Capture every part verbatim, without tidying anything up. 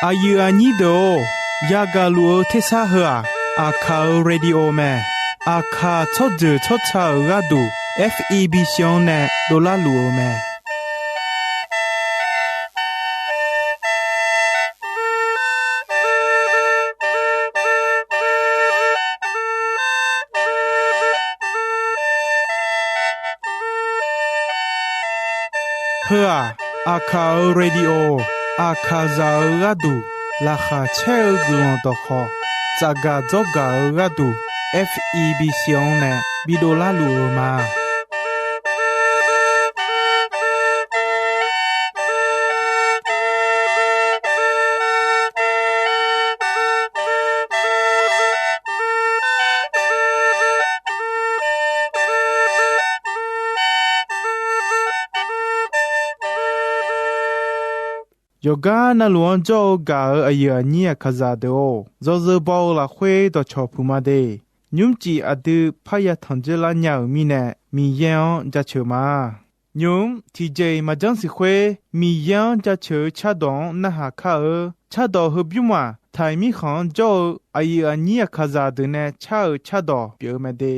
Aqyuif aqnyir deuq-or, yagaq luf-eu tersar heu-aq, Aqkaq-euq radio mae. Aqkaq tsawrjeuq tsawrca-euq gharduq, F E B C-anr nae dovlar luf-eu mae. Heu-aq, Aqkaq-euq radio, Aqkaqzaq-euq gharduq laqkhaq caer-eu guiqlanq dawqkhawq tsafgaq dzawrgaq-eu gharduq, F E B C-anr nae bidovlar luf-eu ma. Yawqgar navluf-anr jawr-eu gaq-euq aqyuif aqnyir Aqkaqzaq deuq-or, yawzeu baw-eu lafkhoer dawqcawq puq ma de. Nymrcif aqdui parya tanq dzoerlar nya-euq mirnae, Miqyaer-anr jaceuq ma. Nymq-mr tiqjeq-iq maqjanr siq khoer, Miqyaer-anr jaceuq-eu cardawq-anr narhaq kar-eu. Cardawq heubymr-aq, Taiq mirkhanq-anr jawr-eu aqyuif aqnyir Aqkaqzaq deuq nae car-euq cardawq pyeuf-eu mae de.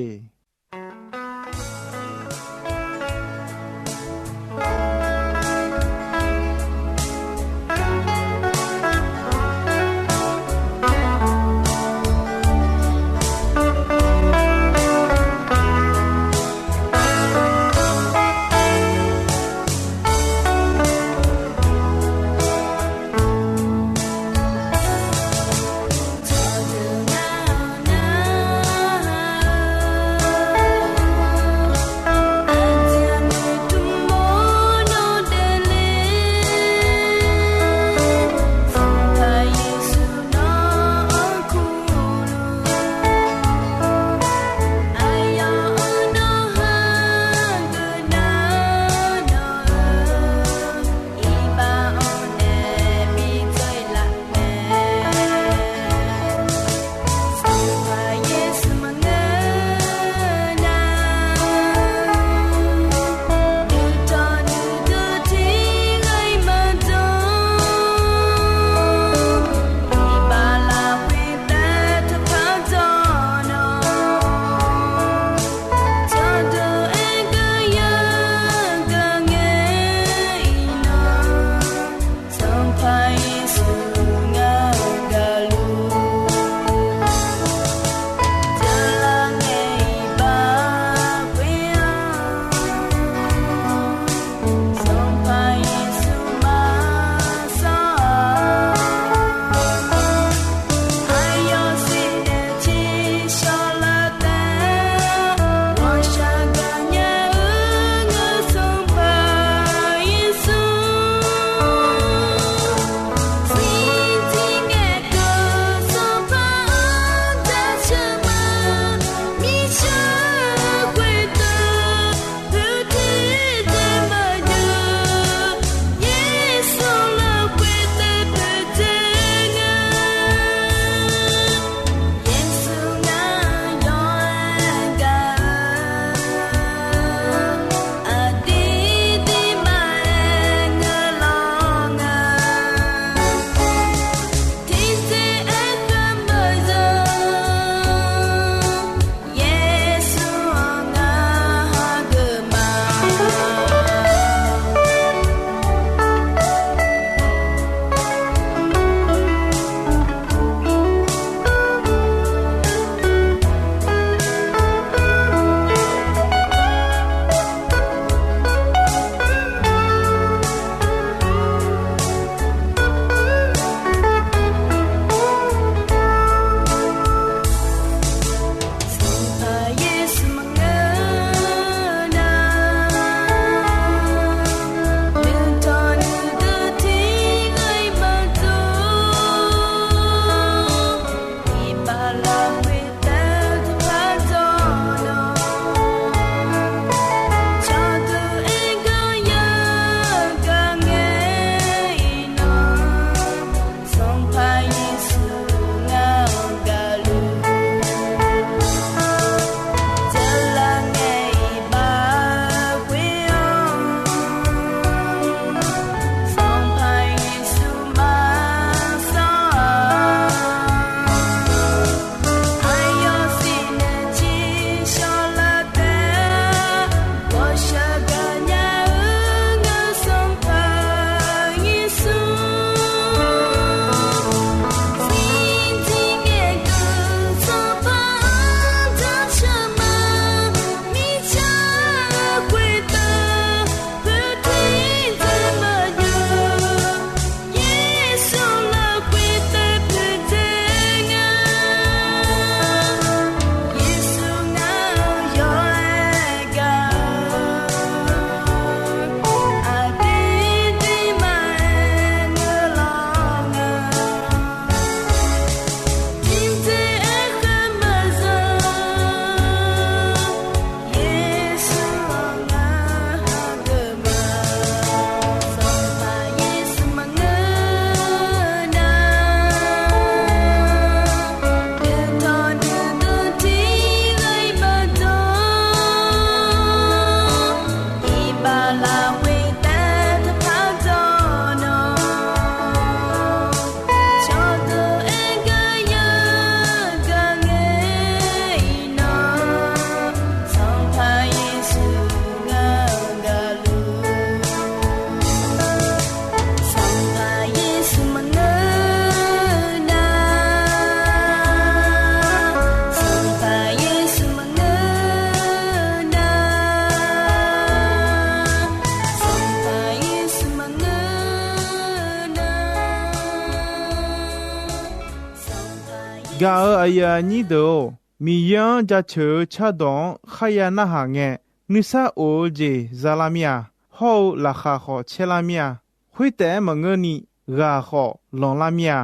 Gaq-euq aqyuif aqnyir deuq-or, Miqyaer-anr jaceuq-eu cardawq-anr kharya narhaq ngae, nuisar of-eu jeq za lar mir-a. Hawr-eu laqkhaq khawf caer lar mir-a. Khoertaef-aer maqngeurni, ghaq khawf lanqlar mir-a.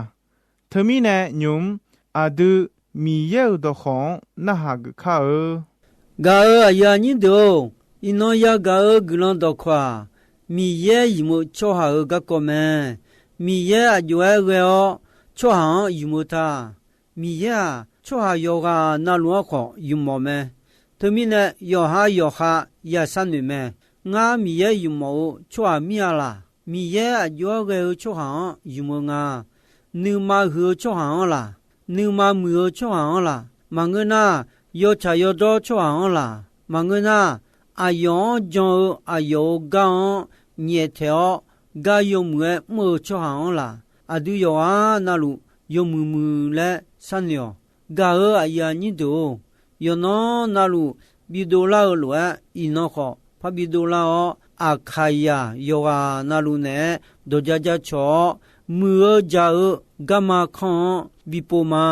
Teumirnae nymq-mr aqdui Miqyaer-euq dawqkawq-anr narhaq geuf kar-eu. Gaq-euq aqyuif aqnyir deuq-or, iqnan yagaq-eu guiqlanq dawqkawq-aq, Miqyaer ymq-eu tsawrhaq-euq garkawv mae. Miqyaer aqjox-aer ghae-awr tsawrhaq-anr ymq-eu ta. Miqyaer-aq, tsawrhaq yawqghaq na luf-anr khawf ymq-awq mae. Teumirnae yawqha yawqha ya sharnoeq mae. Ngar Miqyaer ymq-awq-eu tsawrhaq mir-a laq? Miqyaer aqjox-aer ghae-eu tsawrhaq-anr ymq-eu nga. Nuima huiq-eu tsawrhaq-anr laq? Nuima muiq-eu tsawrhaq-anr laq? Maqngeur nar, yawtsaq yawdawr tsawrhaq-anr laq? Maqngeur nar, aqyawf-anr jan-eu aqyawf-euq gar-anr nyaeftaeq-awr, gar yawmuiq-aer mr-eu tsawrhaq-anr laq? Aqdui yawqghaq na luf yawmuiq muiq laer sharnoeq-awq. Gaq-euq aqyuif aqnyir deuq-or, yawqnan na luf bidov lar-eu lof-aer, iqnan khawf parbi dovlar-awr, Aqkaqyaq yawqghaq na luf naeq-aer dawqja jacawq-awr, muiq-eu jaq-eu garma kanr-anr bipov ma.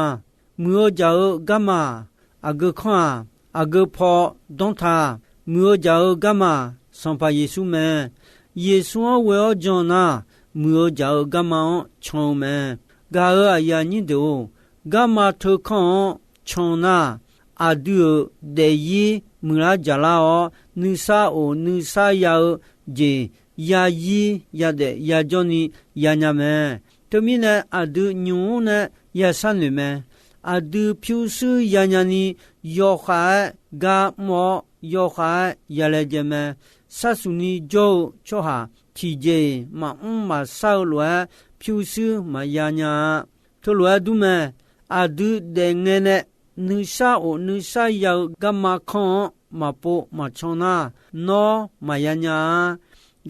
Muiq-eu jaq-eu garma-aq, aqgeu kanr-aq, aqgeu paw danrta. Muiq-eu jaq-eu garma-aq, Sanqpaq Yeqsur mae. Yeqsur-anr ghoe-awr jan nar, muiq-eu jaq-eu garma-anr can-eu mae. Gaq-euq aqyuif aqnyir deuq-or, garma teukanr-anr can nar, aqdui-euq daefzir muiqlar jaqlar-awr, nuisar of nuisar ya-eu jeq yazir yadaef yajawrni yanya mae. Teumirnae aqdui nymq-mr nae ya sharnoeq mae. Aqdui pyurshuir yanya ni yawkhav-aer gar mr-awr, yawkhav-aer yalaejae mae. Sharsuq ni jawr-eu tsawrhaq tiqjeq-iq maqmr maqshar-eu lof-aer pyurshuir maqya nya-a. Teulof-aer dur mae. Aqdui daefngae nae nuisar of nuisar ya-eu garma kanr-anr maqpov maqcan nar, nawr maqya nya-a.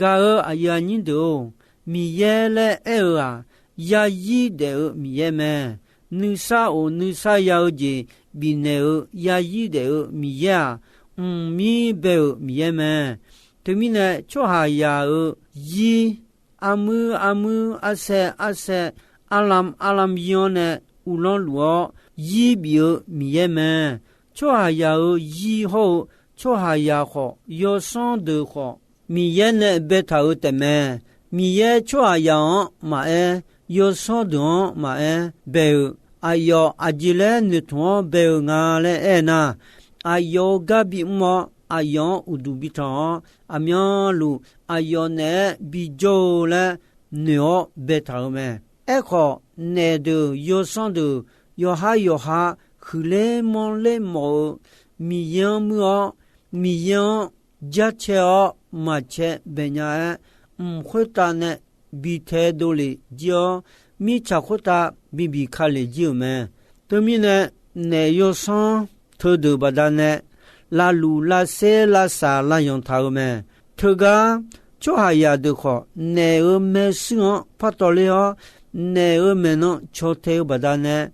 Gaq-euq aqyuif aqnyir deuq-or, Miqyaer laer aer-eu-aq, yazir daef-eu Miqyaer mae. Nuisar of nuisar ya-eu jeq bifnaeq-eu yazir daef-eu Miqyaer-aq, mqmir bae-euq Miqyaer mae. Teumirnae tsawrhaqzaq-euq zir, armuir armuir, arsae arsae, arlam arlam zir-anr nae uvlanr luf-awr, zir bif-eu Miqyaer mae. Tsawrhaqzaq-euq zir hawr-eu tsawrhaqzaq khawf, yawsanr deuq khawf, Miqyaer nae baetaq-euq taefmae. Miqyaer tsawrhaqzaq-anr maqaer, yawsanr deuq-anr maqaer bae-euq, aqyawf aqjeq laer noeqtmq-anr bae-eu nga laer aernar, aqyawf-euq gar bimr-awr, aqyawf-anr uqduq bitanq-awr, aqmyanluf aqyawf naeq-aer bijawr-eu laer noeq-awr baetaq-euq mae. Aerkhawf, naef deuq yawsanr deuq yawqhar yawqha huiqler manrler mawf-eu Miqyaer-anr muir-awr, Miqyaer-anr jarcae-awr maqcae bae nya-aer, mq khoertav nae bi taedov lef jir-awr, mirtsaq khoertav bibiq ka lef jir-euq mae. Teumirnae, naef yawsanr teudeuq baqdanae lavluq lavser lavsaq lavyanq taq-eu mae. Teugar, tsawrhaqzaq deuq khawf, naef-euq maershuir-anr partawv ler-awr, naef-euq maeqnan caw tae-eu baqdanae,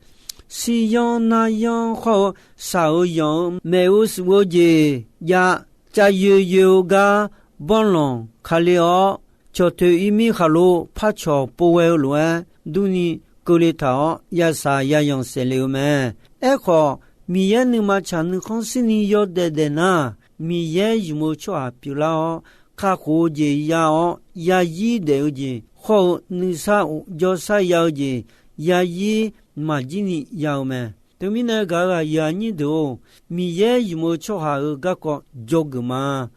shiryanr naryanr khawr-eu shaq-euq yanq-eu maeq-eu shuf-eu jeq jav, cav yoe yoe-eu gar banrlanq ka ler-awr, cawqtoeq irmir khaqlo parcawq pov ghae-eu lof-aer durni keuvle taq-awr, yasaq yayanq saeqle-eu mae. Aerkhawf, Miqyaer nuima tsaq nuikhanr shirni yawdaef daef nar, Miqyaer ymq-eu tsawrhaq pyeuflar-awr, kakhof-eu jeq ya-awr, yazir daef-eu jeq hawr-eu nuisar of jawrshar ya-eu jeq, yazir maqjir ni ya-eu mae. Teumirnae gaq-euq aqyuif aqnyir deuq-or, Miqyaer ymq-eu tsawrhaq-euq garkawv dzawgeuf ma.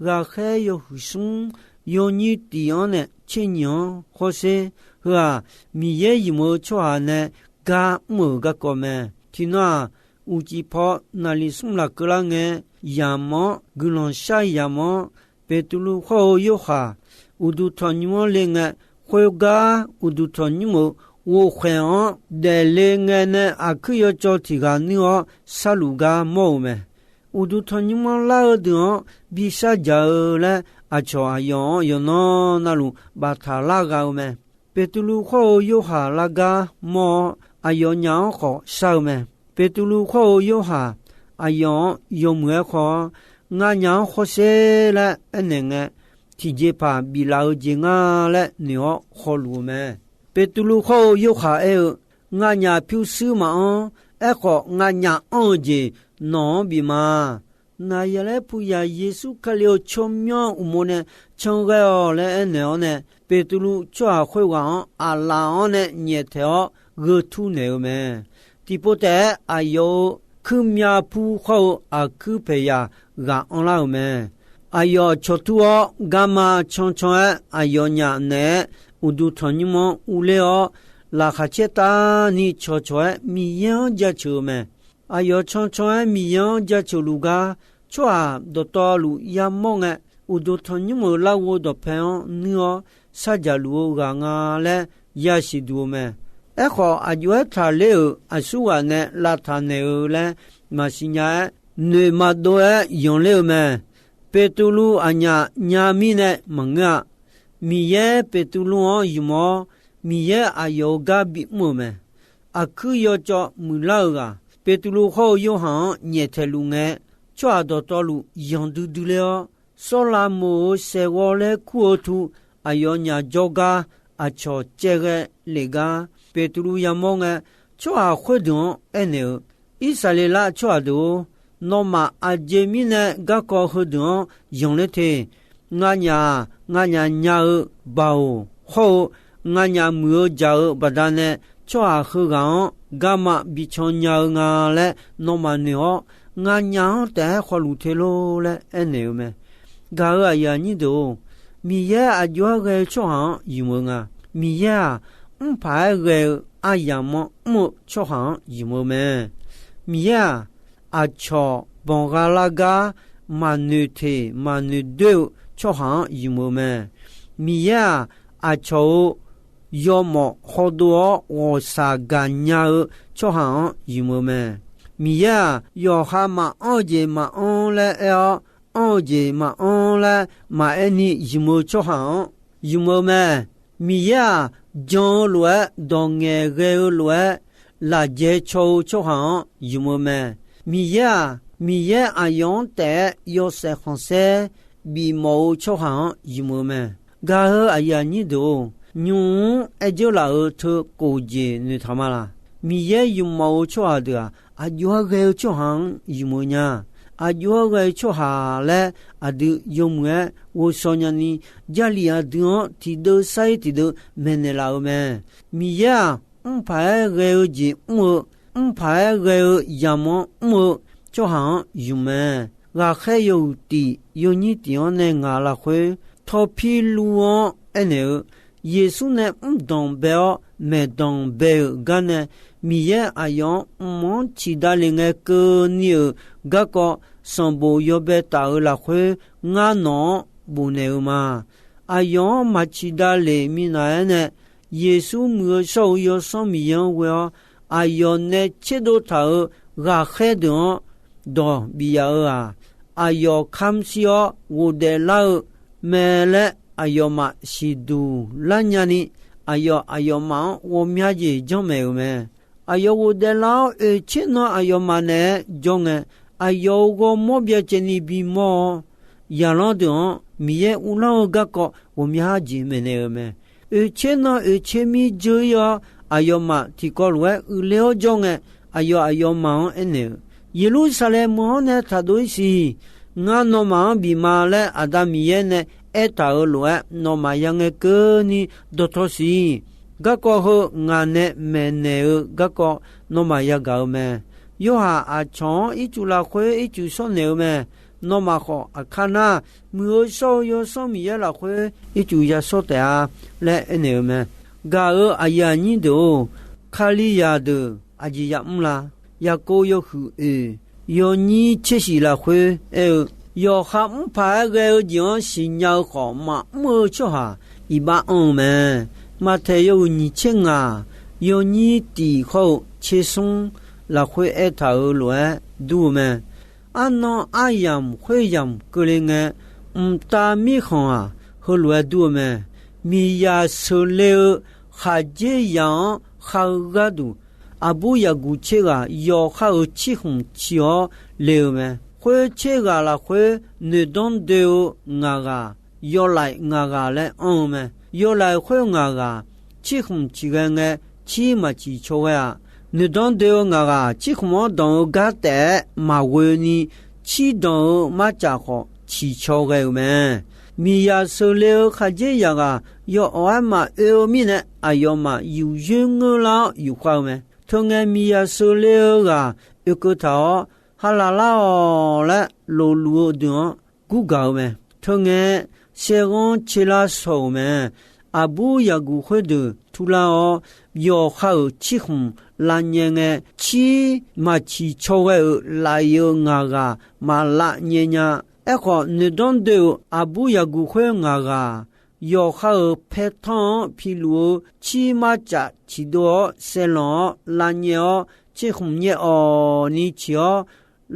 Ghaqkhaer yawhuiq smr yawnyir tiq-anr nae tser-nyiq-anr hawsher. Heu-aq, Miqyaer ymq-eu tsawrhaq nae gar mr-euq garkawv mae. Tiqnan-aq, uqcif paw naqliq smr lafkeuv lar ngae, yamq-anr guiqlanq shar yamq-anr, Beqtuvluv hawr-eu Yorhaq uqduq tanqnymr-anr le ngae, khoergar uqduq tanqnymr-euq ghovkhaeq-anr daefle ngae nae aqkuir yawcawv tiq ghaq nuir-awr sharluf gar mawr-euq mae. Uqduq tanqnymr-anr lar-eu deuq-anr bishar dzaq-eu laer aqcawq aqyawf-anr yawqnan navluf baftaq lar gha-eu mae. Beqtuvluv hawr-eu Yorhaq lar gar mawr-awr, aqyawfnyaf-anr khawf shar-eu mae. Beqtuvluv hawr-eu Yorhaq aqyawf-anr yawmuiq-aer khawr-awr, Nganyaf-anr hawsher laer aernaeq ngae, tiqjeqpaq biflaf-eu jeq nga laer noeq-awr hawluf-eu mae. Beqtuvluv hawr-eu Yorhaq aer-eu, Nganyaf pyurshuir maqanr, Aerkhawf, nganyaf anr-eu jeq nawq-anr bif ma. Naqzaqlaer puqzaq Yeqsur Kali-euq tsawrmyanr uqmov nae can ghae-awq laer aernaeq-awr nae, Beqtuvluv tsawrhaq khoerghaq-anr aqlaf-anr nae nyaeftaeq-awr gheu tur naeq-eu mae. Tiqpov taef-aer aqyawf-euq kuirmyav pur khawr-eu aqkuir paeqyaq ghaq anrlar-euq mae. Aqyawf cawq tur-awr garma cancan-aer aqyawfnyaf naeq-aer uqduq tanqnymr-anr urler-awr, laqkhaq caer tavni cawqcawq-aer Miqyaer-anr jaceuq-eu mae. Aqyawf cancan-aer Miqyaer-anr jaceuq luf gar, tsawrhaq dawqtawvluf yamawr ngae, uqduq tanqnymr-euq larghov dawqpae-anr nuir-awr, sarjaq luf-eu ghaq nga laer yasiq duq-eu mae. Aerkhawf, aqjox-aer taqler-euq aqsurghaq nae lavtaq naeq-eu laer maqsiq nya-aer, noeq maqdov-aer yanqler-eu mae. Beqtuvluv aqnyaf nya mirnae maqngeur-a. Miqyaer Beqtuvluv-anr ymq-awr, Miqyaer aqyawf-euq gar bimr-euq mae. Aqkuir yawcawv muiqlar-eu ghaq, Beqtuvluv hawr-eu Yorhaq-anr nyaeftaeq luf ngae, tsawrhaq dawqtawvluf yanq duidui ler-awr, sawrlav moq-euq saeqghawv laer kur-eu tu aqyawfnyaf jawrgar aqcawq caevghae lef gar Beqtuvluv yamawr ngae, tsawrhaq khoerdeuq-anr aernaeq-eu, Irsaqleqlav tsawrhaq deuq-or, nawmaf aqjeq mirnae garkawv heudeuq-anr yanqler te. Nganyaf-aq, nganyaf nya-eu Baoq hawr-eu nganyaf muiq-eu jaq-eu baqdanae, tsawrhaq heughaq-anr garma bican nya-eu nga laer nawmaf noeq-awr, nganyaf-anr taef-aer khawluf te lor laer aernaeq-eu mae. Gaq-euq aqyuif aqnyir deuq-or, Miqyaer aqjox-aer ghae-eu tsawrhaq-anr ymq-eu nga. Miqyaer-aq, mrpaq-aer ghae-eu aryamq-anr mr-eu tsawrhaq-anr ymq-eu mae. Miqyaer-aq, aqcawq banqgha lar gar maqnoeq teq maqnoeq doer-eu tsawrhaq-anr ymq-eu mae. Miqyaer-aq, aqcawq-euq yawmawf hawdov-awr ghawqshaq gaqnya-eu tsawrhaq-anr ymq-eu mae. Miqyaer-aq, yawqha maqanr-eu jeq maqanr laer aer-awr, anr-eu jeq maqanr laer maqaer ni ymq-eu tsawrhaq-anr ymq-eu mae. Miqyaer-aq, jan-eu lof-aer, dawq ngaeqghae-eu lof-aer, lafjae caw-eu tsawrhaq-anr ymq-eu mae. Miqyaer-aq, Miqyaer aqyawf-anr taef-aer yawshaef khanqsaer bifmawf-eu tsawrhaq-anr ymq-eu mae. Gaq-euq aqyuif aqnyir deuq-or, nymq-mr aer dzeur laf-euq teu kof jeq noeqtaq ma laq? Miqyaer ymqmawf-eu tsawrhaq deuq-aq, aqjox-aer ghae-eu tsawrhaq-anr ymq-eu nya. Aqjox-aer ghae-eu tsawrhaq laer aqdui yawmuiq-aer ghovshaw nyani, Jarlif aqdui-anr tiqdeuv sar-ir tiqdeuv maeqnaeq laf-eu mae. Miqyaer-aq, mrpaq-aer ghae-eu jeq mr-eu, mrpaq-aer ghae-eu yamq-anr mr-eu tsawrhaq-anr ymq mae. Ghaqkhaer yawhuiq tif yawnyir tif-anr nae ngaq lafkhoer, Tawrpirluv-anr aernaeq-eu, Yeqsur nae mrdanq bae-awr maeqdanq bae-euq garnae, Miqyaer aqyawf-anr mq-anr ciqdav lef ngae keuvni-euq garkawv sanqbof yawbae taf-euq lafkhoer, ngar nawq-anr bofnaeq-eu ma. Aqyawf-anr maq ciqdav lef minav-aer nae, Yeqsur muiq-eu shawr-eu Yawsanr Miqyaer-anr ghoe-awr, aqyawf nae tserdov taq-euq ghaqkhaer deuq-anr dawq bif yaf-eu-aq, aqyawf kamq shir-awr ghofdaef lar-eu mae laer aqyawfmaf siqduq lar nyani, aqyawf aqyawfmaf-anr ghawqmya jeq janrmaeq-euq mae. Aqyawf ghofdaef lar-awr, oeqtser nan aqyawfmaf naeq-aer jawr ngae, aqyawf-euq ghawrmawr byacaevni bimawr-awr, zaqlanr deuq-anr Miqyaer uvlanr-eu garkawv ghawqmya jeq maeqnaeq-euq mae. Oeqtser nan oeqtser mir dzeur-ir-awr, aqyawfmaf tiqkawv lof-aer uiqler-awr jawr ngae, aqyawf aqyawfmaf-anr aernaeq-eu, Yeqlursaqlaeq meuq-anr nae taqdov-ir siq. Ngar nawmaf-anr bif ma laer Aqda Miqyaer nae aertaq-euq lof-aer, nawmaf ya ngae keuvni dawqtawv siq. Garkawv heu ngaq nae maeqnaeq-eu garkawv nawmaf yagaq-eu mae. Yorhaq aqcawq-anr ircuf lafkhoer ircuf shawrnaeq-eu mae. Nawmaf khawf, aqkar nar, muiq-eu shawr-eu Yawsanr Miqyaer lafkhoer ircuf yashawr taef-a laer aernaeq-eu mae. Gaq-euq aqyuif aqnyir deuq-or, Kalizaq deuq aqjeq yamr la? Yaqkov yawhuiq oeq yawnyir tser shif lafkhoer aer-eu, yawqha mrpaq-aer ghae-eu jeq-anr siqnya-eu khawf maqmr-eu tsawrhaq iqbax anr-eu mae. Maqtaeq yawhuiq nyiq tser ngaq yawnyir tiq hawr-eu tser smr lafkhoer aertaq-euq lof-aer dur-eu mae. Arnan aryamq khoeryamq keuvle ngae, mqtav mirkhanq-aq, heulof-aer dur-eu mae. Miqyaer sheuqle-eu khaqdzerzaq-anr khar-eu gharduq, aqbur yaqguq tser ghaq yawqha-euq cirkhmq ciq-awr le-eu mae. Khoer tser ghaq lafkhoer noeqdanr doe-eu ngaq ghaq, yawlaeq ngaq ghaq laer anr-eu mae. Yawlaeq khoer ngaq ghaq cirkhmq ciq ghae ngae, cir maqciq caw ghae-aq, Noeqdanr doe-eu ngaq ghaq cirkhmq-anr danq-eu gar taef-aer maqghoe ni, cirdanq-eu marcaf khawf ciqcaw ghae-euq mae. Miqyaq sheuqle-eu khaqdzer yaqghaq yawawq-aer maqoe-eu mirnae, aqyawfmaf yuf yoer ngeur lar-awr yufkhav-eu mae. Teungae miqyaq sheuqle-eu ghaq oekeuv taq-awr, Haqlaqlar-awq laer lofluf-eu deuq-anr gurgaq-eu mae. Teungae saerghanr tserlar shaw-euq mae. Aqbur yaqguq khoerdeuq turlar-awr, yawqha-euq cirkhmq lavnyae ngae, cir maqciq caw ghae-euq laf-iq-eu ngaq ghaq maqlav nyae nya. Aerkhawf, noeqdanr doe-euq aqbur yaqguq khoer ngaq ghaq, yawqha-euq paertanr-anr piluf-eu cir marcaf ciqdov-awr saerlanq-awr lavnyae-awr, cirkhmq nyae awq ni ciq-awr,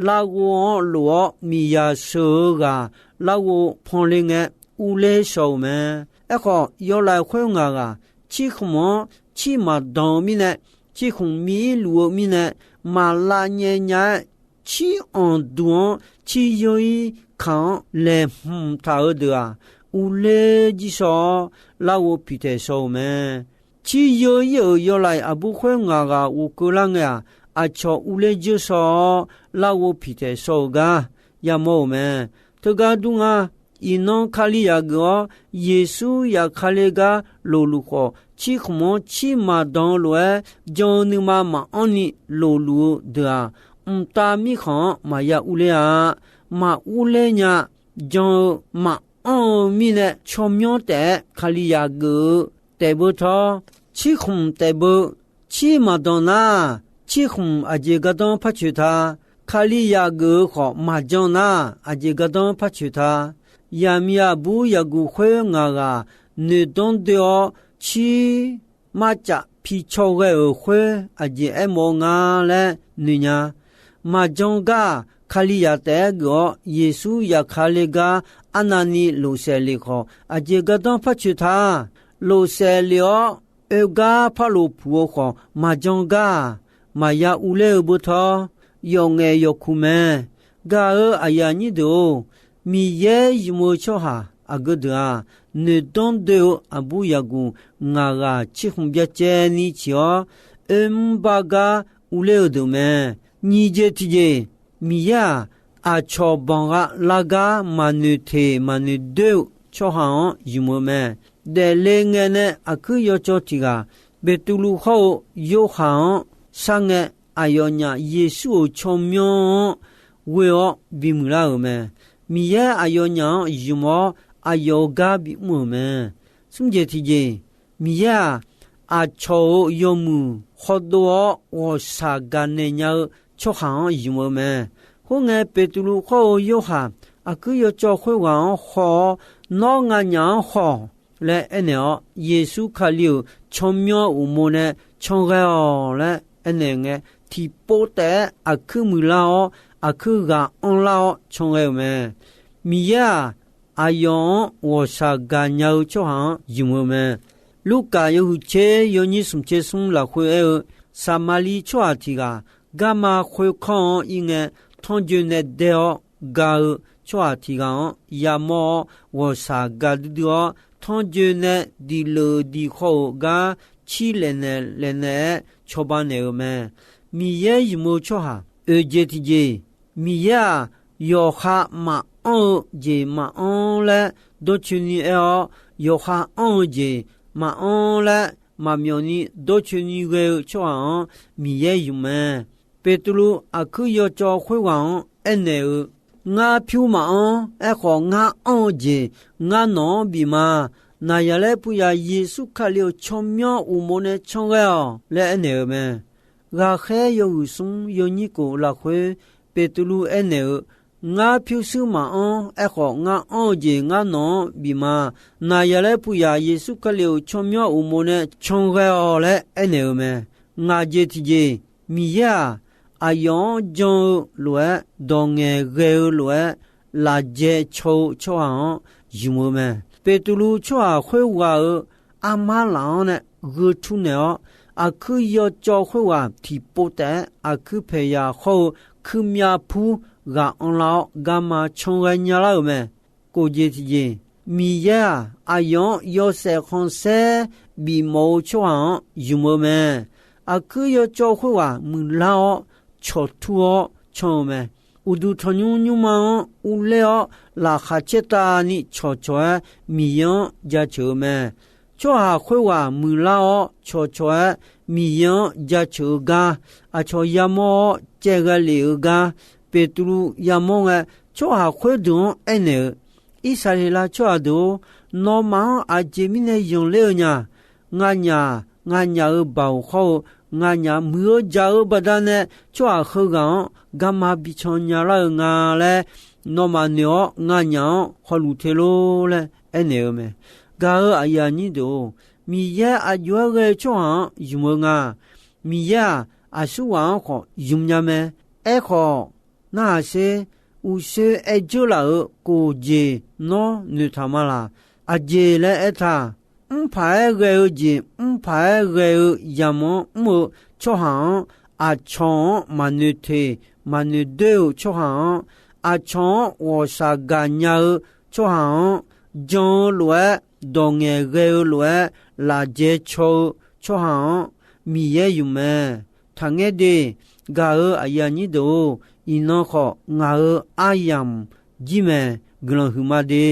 larghov-anr lof-awr miqyaq sheuq-eu ghaq larghov panle ngae, urler shaw-euq mae. Aerkhawf, yawlaiq khoer ngaq ghaq cirkhmq-anr cir maqdanq-eu mirnae, cirkhmq mir-ir luf-eu mirnae, maqlav nyae nya-aer, cir anqduq-anr cir yeur-ir kaq-anr laeqhmq taq-eu deuq-aq, urler jir shaw-awr, larghov piqtaeq shaw-euq mae. Cir yeur-ir-euq yawlaiq aqbur khoer ngaq ghaq ghofkeuv lar ngae-aq, aqcawq urler jir shaw-awr, larghov piqtaeq shaw-euq gar yamawr-euq mae. Teugar dur nga, iqnan Kali yaq geuf-awr, Yeqsur yaqkale gar lofluf khawf, cirkhmq-anr cir maqdanq-eu lof-aer jan-eu nuima maqanr ni lofluf-eu deuq-aq, mqtav mirkhanq-anr maqya urler-a. Maqurler nya. Jan-eu maqanr-eu mirnae tsawrmyanr taef-aer Kali yaq geuf-eu taef beu tawr, cirkhmq taef beu. Cir maqdanq nar, cirkhmq aqjeq gardanr par coeq ta. Kali yaq geuf-eu khawf maqjan nar, aqjeq gardanr par coeq ta. Yaqmiq aqbur yaqguq khoer ngaq ghaq noeqdanr doe-awr, cir marcaf pi caw ghae-euq khoer aqjeq aermawf-eu nga laer noeq nya. Maqjan gar-aq, Kali yaq taef-aer geuf-awr, Yeqsur yaqkale gar arnavni lofsaef lef khawf, aqjeq gardanr par coeq ta. Lofsaef lef-awr, oe gar par lof puq-eu khawf, maqjan gar-aq, maqya urler-eu beu tawr, yawf ngaef yawf kuq mae. Gaq-eu aqyuif aqnyir deuq-or, Miqyaer ymq-eu tsawrhaq aqgeu deuq-aq, noeqdanr doe-eu aqbur yaqguq ngaq ghaq cirkhmq byacaevni ciq-awr, oermr bar gar urler-eu deuq mae. Nyiq jeq tiqjeq, Miqyaer-aq, aqcawq banqgha lar gar maqnoeq teq maqnoeq doer-eu tsawrhaq-anr ymq-eu mae. Daefle ngae nae aqkuir yawcawv tiq ghaq, Beqtuvluv hawr-eu Yorhaq-anr sharngae, aqyawfnyaf Yeqsur-euq tsawrmyanr-anr ghoe-awr bimuiq lar-euq mae. Miqyaer aqyawfnyaf-anr ymq-awr, aqyawf-euq gar bimr-euq mae. Smr jeq tiqjeq, Miqyaer-aq, aqcawq-euq yawmuiq khawdov-awr ghawqshaq gaqnaeq nya-eu tsawrhaq-anr ymq-eu mae. Khoerngae, Beqtuvluv hawr-eu Yorhaq aqkuir yawcawv khoerghaq-anr haw-awr, Nawr nganyaf-anr haw laer aernaeq-awr, Yeqsur Kali-euq tsawrmyanr uqmov nae can ghae-awq laer aernaeq ngae, tiqpov taef-aer aqkuir muiqlar-awr, aqkuir ghaq anrlar-awr can ghae-euq mae. Miqyaer-aq, aqyawf-anr ghawqshaq gaqnya-eu tsawrhaq-anr ymq-eu mae. Lurkaf yawhuiq tser yawnyir smq tser smr lafkhoer aer-eu, Saqmaqliv tsawrhaq tiq ghaq garma khoerkanr-anr ir ngae, tanrjoe nae dae-awr ga-eu tsawrhaq tiq ghaq-anr yamawr-awr, ghawqshaq gaqdui dui-awr, tanrjoe nae diqleuf diqkhawv-euq gar cir laefnaeq laefnaeq-aer cawba naeq-euq mae. Miqyaer ymq-eu tsawrhaq oeq jeq tiqjeq, Miqyaer-aq, yawqha maqanr-eu jeq maqanr laer dawrcoeni aer-awr, yawqha anr-eu jeq maqanr laer maqmyawfni dawrcoeni ghae-eu tsawrhaq-anr Miqyaer ymq mae. Beqtuvluv aqkuir yawcawv khoerghaq-anr aernaeq-eu, Ngar pyur maqanr, aerkhawf ngar anr-eu jeq ngar nawq-anr bif ma. Naqzaqlaer puiv yaf Yeqsur Kali-euq tsawrmyanr uqmov nae can ghae-awq laer aernaeq-eu mae. Ghaqkhaer yawhuiq smr yawnyir kof lafkhoer Beqtuvluv aernaeq-eu, Ngar pyurshuir maqanr, aerkhawf ngar anr-eu jeq ngar nawq-anr bif ma. Naqzaqlaer puiv yaf Yeqsur Kali-euq tsawrmyanr uqmov nae can ghae-awq laer aernaeq-eu mae. Ngaq jeq tiqjeq, Miqyaer-aq, aqyawf-anr jan-eu lof-aer, dawq ngaeqghae-eu lof-aer, lafjae caw-eu tsawrhaq-anr ymq-eu mae. Beqtuvluv tsawrhaq khoerghaq-euq armar laf-anr nae gheu tur naeq-awr, aqkuir yawcawv khoerghaq tiqpov taef-aer aqkuir paeqyaq hawr-eu kuirmyav pur ghaq anrlar-awr, garma can ghae nyalar-euq mae. Kof jeq tiqjeq, Miqyaer-aq, aqyawf-anr yawshaef khanqsaer bifmawf-eu tsawrhaq-anr ymq-eu mae. aqkuir yawcawv khoerghaq muiqlar-awr, cawqtur-awr can-eu mae. Uqduq tanqnymr nymrma-anr urler-awr, laqkhaq caertavni cawqcawq-aer Miqyaer-anr jaceuq-eu mae. Tsawrhaq khoerghaq muiqlar-awr cawqcawq-aer Miqyaer-anr jaceuq-eu gar, aqcawq yamawr-awr caevghae lef-eu gar, Beqtuvluv yamawr ngae, tsawrhaq khoerdeuq-anr aernaeq-eu, Irsaqleqlav tsawrhaq deuq-or, nawmaf-anr aqjeq mirnae yanqler-eu nya? Nganyaf, nganyaf-euq baoq khawr-eu, nganyaf muiq-eu jaq-eu baqdanae tsawrhaq heughaq-anr garma bican nyalar-eu nga laer, nawmaf noeq-awr nganyaf-anr hawluf te lor laer aernaeq-eu mae. Gaq-euq aqyuif aqnyir deuq-or, Miqyaer aqjox-aer ghae-eu tsawrhaq-anr ymq-eu nga. Miqyaer-aq, aqsurghaq-anr khawf ymq nya mae. Aerkhawf, narhaq sher, uqshoe aer dzeurlaf-euq kof jeq nawr noeqtaq ma laq? Aqjeq laer aertaq, mrpaq-aer ghae-eu jeq mrpaq-aer ghae-eu yamq-anr mr-eu tsawrhaq-anr, aqcawq-anr maqnoeq teq maqnoeq doer-euq tsawrhaq-anr, aqcawq-anr ghawqshaq gaqnya-eu tsawrhaq-anr, jan-eu lof-aer, dawq ngaeqghae-eu lof-aer, lafjae caw-eu tsawrhaq-anr, Miqyaer ymq mae. Taqngaer de, gaq-euq aqyuif aqnyir deuq-or, iqnan khawf ngaq-euq aryamq jir mae. Guiqlanq huiqma de.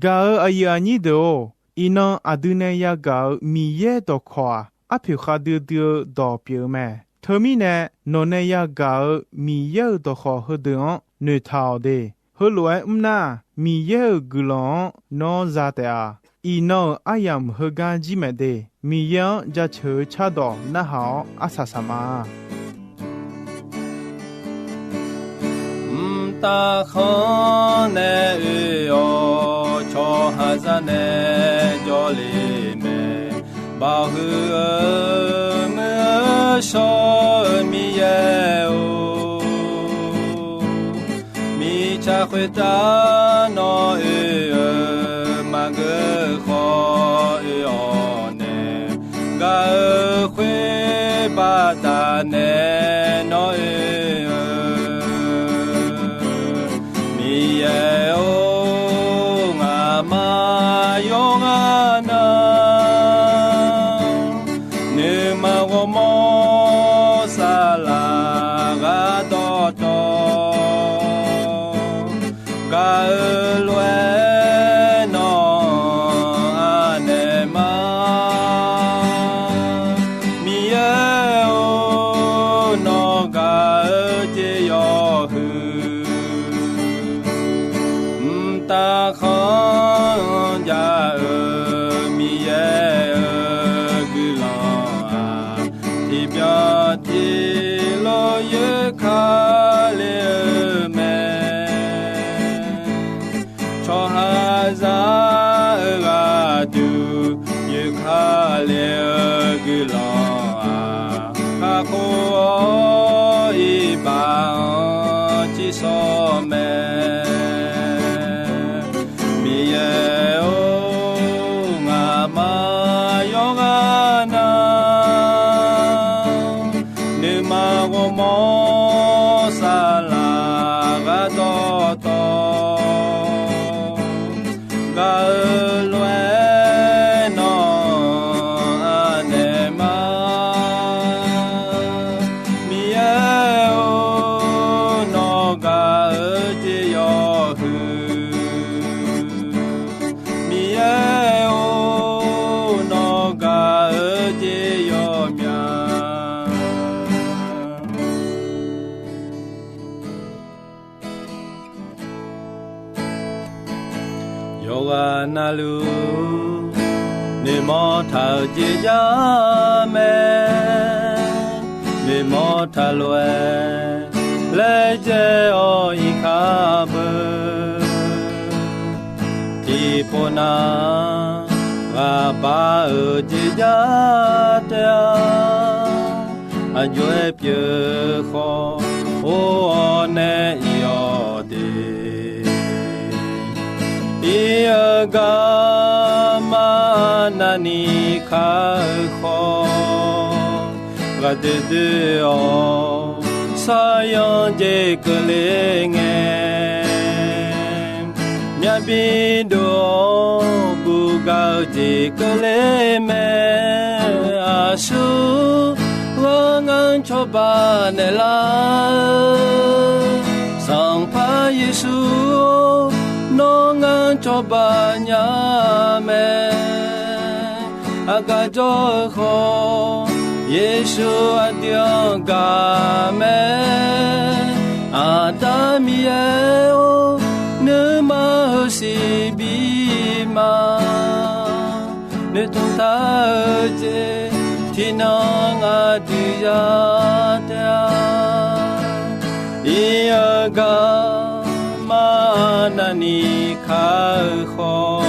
Gaq-euq aqyuif aqnyir deuq-or, iqnan aqdui nae yagaq-euq Miqyaer dawqkawq-aq, arpoeq khavdui dui-eu dawq pyeuf-eu mae. Teumirnae, nawq nae yagaq-euq Miqyaer-euq dawqkawq heudeuq-anr noeqtaq-awq de. Heulof-aer mr nar, Miqyaer-euq guiqlanq-anr nawr za taef-a. Iqnan-euq aryamq heugar jir maeq de. Miqyaer-anr jaceuq-eu cardawq narhaq-awr arsaq saq ma. Mqtav khanr nae oe-awr, tsawrhaqzaq nae jawrle mae. Baoq huiq-eu muiq-eu shawr-eu Miqyaer-or, mirtsaq khoertav nawr oe-eu maqngeur khawf oe-awq nae, gaq-euq khoer baqdanae nawr oe-eu Miqyaer-or, ngaqma yawqghaq na nuima ghawrmawr saflar ghaq dawqtawv gaq-eu lof-aer nawq-anr naeq ma. Miqyaer-or, nawq gaq-eu jeq yawhuiq mqtav khanr jav-eu Miqyaer-euq guiqlanq-aq, tiqbyan tiqlof yoerkale-eu mae. Tsawrhaqzaq-euq gharduq yoerkale-eu guiqlanq-aq, kakhof-awr iqbax-anr cirsawr mae. Miqyaer-or, ngaqma yawqghaq na nuima ghawrmawr saflar ghaq dawqtawv gaq-eu lof-aer nawq-anr naeq ma. Miqyaer-or, nawq gaq-eu jeq yawhuiq Miqyaer-or, nawq gaq-eu jeq yawmyav. Yawqghaq navluf noeqmawr taq-eu jeq jar mae. Noeqmawr taq lof-aer laejae-awr iqkar beu. Tiqpov nav ghaqba-euq jeq jar taef-a. Aqjox-aer pyeuf khawf or-awr nae iq-awq de. Ir-eu garma navni kar-eu khawf, ghaqdoer doer-awr saryan jeq keuvle ngae, myavbi dov-awr bugaq-eu jeq keuvle mae. Aqsur Cawba naeqlar-eu Sanqpaq Yeqsur-or, nawr ngar cawba nya mae. Aqgaf jawr-eu khawf, Yeqsur aqdui-anr gaq mae. Aqda Miqyaer-or, nuima heusiq bi ma. Noeqtmq taq-eu jeq tiqnan ngaq dui ya taef-a. Iq-eu garma navni kaq-eu khawf,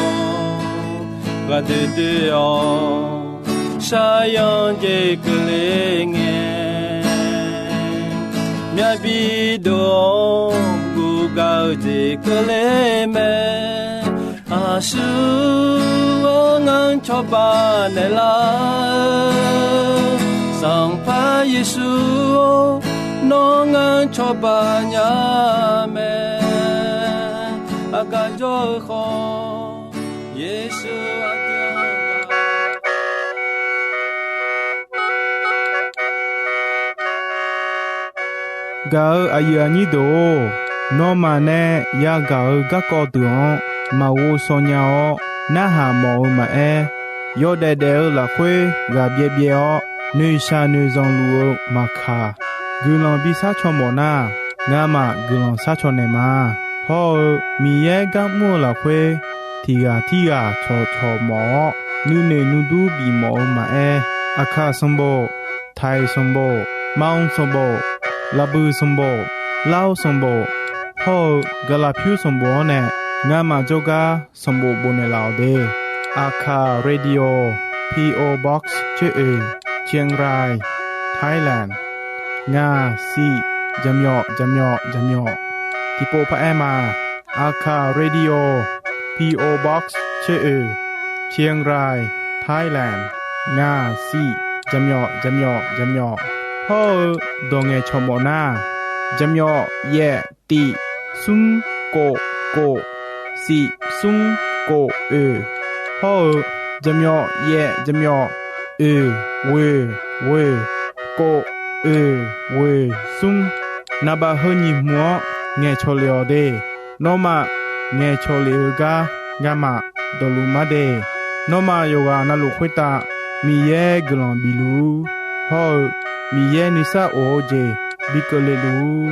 ghaqdoer doer-awr sharyan jeq keuvle ngae, myavbi dov-awr guvgaq-eu jeq keuvle mae. Aqsur-anr ngar cawba naeqlar-eu Sanqpaq Yeqsur-or, nawr ngar cawba nya mae. Aqgaf jawr-eu khawf, Yeqsur aqdui-anr gaq-eu aqyuif aqnyir deuq-or, nawmaf nae yagaq-eu garkawv deuq-anr maqghov shaw nya-awr, narhaq mawf-eu maqaer, yawdaef daef-eu lafkhoer ghaq byaev byaev-awr, noeqshaq noeqzanq luf-eu maqkaq, guiqlanq bishar caw mawf nar, ngamaf guiqlanq shar caw naeq ma. Hawr-eu Miqyaer gar mr-eu lafkhoer, tiq ghaq tirghaq cawqcawq mawf-awr, nuinoeq nuidur bif mawf-eu maqaer, Aqkaq sanqbof, Taiq sanqbof, Maqmq sanqbof, Laqbuiq sanqbof, Lar-or sanqbof, hawr-eu Gaqlaqpyur sanqbof-anr nae ngamaf jawrgar sanqbof bofnaeq laf-awq de. Aqkaq Radio, P O Box tser oeq, Chiang Rai, Thailand, ngaq siq jaqmyawf jaqmyawf jaqmyawf. Tiqpov paraer ma. Aqkaq Radio, P O Box tser oeq, Chiang Rai, Thailand, ngaq siq jaqmyawf jaqmyawf jaqmyawf. Hawr-eu dawq ngaeqcawq mawf nar, jaqmyawf yaef tiq smr kof kof siq smr kof oeq, hawr-eu jaqmyawf yaef jaqmyawf oeq ghoeq ghoeq kof oeq ghoeq smr. Naqbaf heu nyiq hmq-anr ngaeqcawq lef-awq de. Nawmaf ngaeqcawq lef-eu gar ngamaf dawqluf mar de. Nawmaf yawqghaq navluf khoertav Miqyaer guiqlanq bif luf-ur. Hawr-eu Miqyaer nuisar of-eu jeq bi keuvle luf-ur.